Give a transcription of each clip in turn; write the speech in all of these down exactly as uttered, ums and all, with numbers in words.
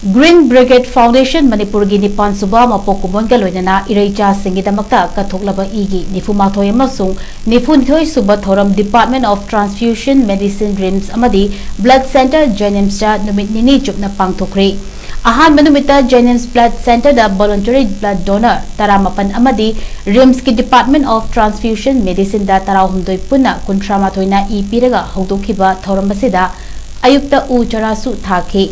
Green Brigade Foundation ꯃꯅꯤꯄꯨꯔꯒꯤ ꯅꯤꯄꯥꯟ ꯁꯨꯕ ꯃꯄꯣꯛ ꯀꯨꯝꯑꯣꯟꯒ ꯂꯣꯏꯅꯅ ꯏꯔꯩꯆꯥꯁꯤꯡꯒꯤꯗꯃꯛꯇ ꯀꯠꯊꯣꯛꯂꯕ ꯏꯒꯤ ꯅꯤꯐꯨ ꯃꯥꯊꯣꯏ ꯑꯃꯁꯨꯡ ꯅꯤꯐꯨ ꯅꯤꯊꯣꯏ ꯁꯨꯕ ꯊꯧꯔꯝ Department of Transfusion Medicine, RIMS ꯑꯃꯗꯤ Blood Center, JNIMSꯇ ꯅꯨꯃꯤꯠ ꯅꯤꯅꯤ ꯆꯨꯞꯅ ꯄꯥꯡꯊꯣꯛꯈ꯭ꯔꯦ꯫ ꯑꯍꯥꯟꯕ ꯅꯨꯃꯤꯠꯇ JNIMS Blood Centerꯗ voluntary blood donor ꯇꯔꯥꯃꯥꯄꯟ ꯑꯃꯗꯤ RIMSꯀꯤ Department of Transfusion Medicineꯗ ꯇꯔꯥꯍꯨꯝꯗꯣꯏ ꯄꯨꯟꯅ ꯀꯨꯟꯊ꯭ꯔꯥ ꯃꯥꯊꯣꯏꯅ ꯏ ꯄꯤꯔꯒ ꯍꯧꯗꯣꯛꯈꯤꯕ ꯊꯧꯔꯝ ꯑꯁꯤꯗ ꯑꯌꯨꯛꯇ ꯎ ꯆꯥꯔꯥꯁꯨ ꯊꯥꯈꯤ꯫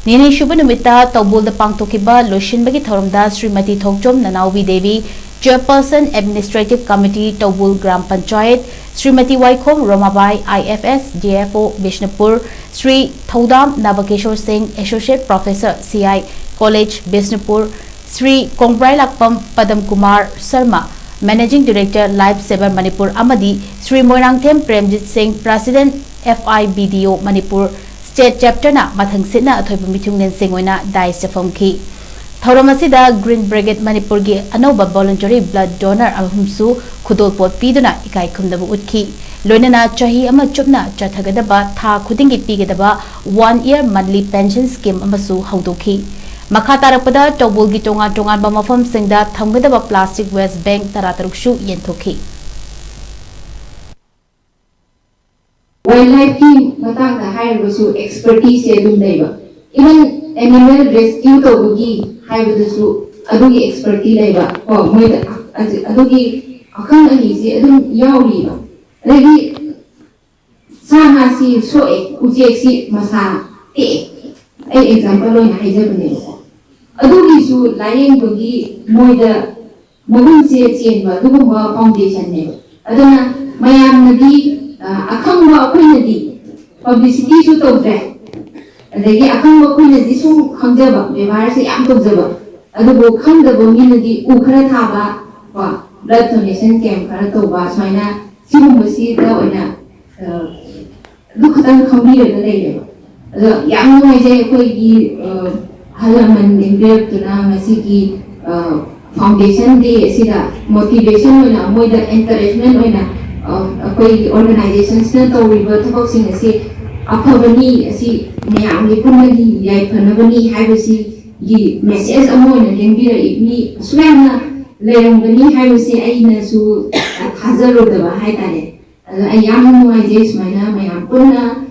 ꯅꯤꯅꯤꯁꯨꯕ ꯅꯨꯃꯤꯠꯇ ꯇꯧꯕꯨꯜꯗ ꯄꯥꯡꯊꯣꯛꯈꯤꯕ ꯂꯣꯏꯁꯤꯟꯕꯒꯤ ꯊꯧꯔꯝꯗ Shrimati Thokchom Nanaobi Devi, Chairperson Administrative Committee, Thoubal Gram Panchayat, Shrimati Waikhom Romabai, IFS, DFO, Bishnupur, Shri ꯊꯧꯗꯥꯝ ꯅꯕꯀꯤꯁꯣꯔ ꯁꯤꯡ, Associate Professor, CI College, Bishnupur, Shri ꯀꯣꯡꯕ꯭ꯔꯥꯏꯂꯥꯛꯄꯝ ꯄꯗꯝ Kumar Sharma, Managing Director, Life Saver Manipur ꯑꯃꯗꯤ ꯁ꯭ꯔꯤ ꯃꯣꯏꯔꯥꯡꯊꯦꯝ ꯄ꯭ꯔꯦꯝꯖꯤꯠ ꯁꯤꯡ, President, FIBDO ꯃꯅꯤꯄꯨꯔ, State Chapterꯅ ꯃꯊꯪꯁꯤꯠꯅ ꯑꯊꯣꯏꯕ ꯃꯤꯊꯨꯡꯂꯦꯟꯁꯤꯡ ꯑꯣꯏꯅ dais ꯐꯝꯈꯤ꯫ ꯊꯧꯔꯝ ꯑꯁꯤꯗ Green Brigade ꯃꯅꯤꯄꯨꯔꯒꯤ ꯑꯅꯧꯕ voluntary blood donor ꯑꯍꯨꯝꯁꯨ ꯈꯨꯗꯣꯜꯄꯣꯠ ꯄꯤꯗꯨꯅ ꯏꯀꯥꯏ ꯈꯨꯝꯅꯕ ꯎꯠꯈꯤ꯫ ꯂꯣꯏꯅꯅ ꯆꯍꯤ ꯑꯃ ꯆꯨꯞꯅ ꯆꯠꯊꯒꯗꯕ ꯊꯥ ꯈꯨꯗꯤꯡꯒꯤ ꯄꯤꯒꯗꯕ one year monthly pension scheme ꯑꯃꯁꯨ ꯍꯧꯗꯣꯛꯈꯤ꯫ ꯃꯈꯥ ꯇꯥꯔꯛꯄꯗ ꯇꯧꯕꯨꯜꯒꯤ ꯇꯣꯉꯥꯟ ꯇꯣꯉꯥꯟꯕ ꯃꯐꯝꯁꯤꯡꯗ ꯊꯝꯒꯗꯕ plastic waste bank ꯇꯔꯥꯇꯔꯨꯛꯁꯨ ꯌꯦꯟꯊꯣꯛꯈꯤ꯫ Wildlifeꯀꯤ ꯃꯇꯥꯡꯗ ꯍꯥꯏꯔꯒꯁꯨ expertiseꯁꯦ ꯑꯗꯨꯝ ꯂꯩꯕ, even animal rescue ꯇꯧꯕꯒꯤ ꯍꯥꯏꯕꯗꯁꯨ ꯑꯗꯨꯒꯤ expertise ꯂꯩꯕ ꯀꯣ, ꯃꯣꯏꯗ ꯑꯗꯨꯒꯤ ꯑꯈꯪ ꯑꯍꯩꯁꯦ ꯑꯗꯨꯝ ꯌꯥꯎꯔꯤꯕ꯫ ꯑꯗꯒꯤ ꯁꯥ ꯉꯥꯁꯤ ꯁꯣꯛꯑꯦ, ꯎꯆꯦꯛꯁꯤ ꯃꯁꯥ ꯇꯦꯛꯑꯦ, ꯑꯩ example ꯑꯣꯏꯅ ꯍꯥꯏꯖꯕꯅꯦꯕꯀꯣ꯫ ꯑꯗꯨꯒꯤꯁꯨ ꯂꯥꯏꯌꯦꯡꯕꯒꯤ ꯃꯣꯏꯗ ꯃꯒꯨꯟꯁꯦ ꯆꯦꯟꯕ ꯑꯗꯨꯒꯨꯝꯕ foundationꯅꯦꯕ꯫ ꯑꯗꯨꯅ ꯃꯌꯥꯝꯅꯗꯤ ꯑꯈꯪꯕ ꯑꯩꯈꯣꯏꯅꯗꯤ publicityꯁꯨ ꯇꯧꯗ꯭ꯔꯦ, ꯑꯗꯒꯤ ꯑꯈꯪꯕ ꯑꯩꯈꯣꯏꯅꯗꯤ ꯁꯨꯝ ꯈꯪꯖꯕ, ꯕꯦꯕꯥꯔꯁꯦ ꯌꯥꯝ ꯇꯧꯖꯕ, ꯑꯗꯨꯕꯨ ꯈꯪꯗꯕ ꯃꯤꯅꯗꯤ ꯎ ꯈꯔ ꯊꯥꯕ ꯀꯣ, blood donation camp ꯈꯔ ꯇꯧꯕ, ꯁꯨꯃꯥꯏꯅ ꯁꯤꯒꯨꯝꯕꯁꯤꯗ ꯑꯣꯏꯅ ꯑꯗꯨ ꯈꯛꯇꯪ ꯈꯪꯕꯤꯔꯒ ꯂꯩꯔꯦꯕ꯫ ꯑꯗꯣ ꯌꯥꯝ ꯅꯨꯡꯉꯥꯏꯖꯩ ꯑꯩꯈꯣꯏꯒꯤ ꯑꯍꯜ ꯂꯃꯟ ꯂꯦꯡꯕꯤꯔꯛꯇꯨꯅ ꯉꯁꯤꯒꯤ Foundation Day ꯑꯁꯤꯗ motivation ꯑꯣꯏꯅ, ꯃꯣꯏꯗ encouragement ꯑꯣꯏꯅ ꯑꯩꯈꯣꯏꯒꯤ organizationꯁꯤꯅ ꯇꯧꯔꯤꯕ ꯊꯕꯛꯁꯤꯡ ꯑꯁꯤ ꯑꯐꯕꯅꯤ, ꯑꯁꯤ ꯃꯌꯥꯝꯒꯤ ꯄꯨꯟꯅꯒꯤ ꯌꯥꯏꯐꯅꯕꯅꯤ ꯍꯥꯏꯕꯁꯤꯒꯤ ꯃꯦꯁꯦꯖ ꯑꯃ ꯑꯣꯏꯅ ꯂꯦꯡꯕꯤꯔꯛꯏ꯫ ꯃꯤ ꯑꯁꯨꯛ ꯌꯥꯝꯅ ꯂꯩꯔꯝꯒꯅꯤ ꯍꯥꯏꯕꯁꯤ ꯑꯩꯅꯁꯨ ꯊꯥꯖꯔꯨꯗꯕ ꯍꯥꯏꯇꯥꯔꯦ꯫ ꯑꯗꯣ ꯑꯩ ꯌꯥꯝꯅ ꯅꯨꯡꯉꯥꯏꯖꯩ ꯁꯨꯃꯥꯏꯅ ꯃꯌꯥꯝ ꯄꯨꯟꯅ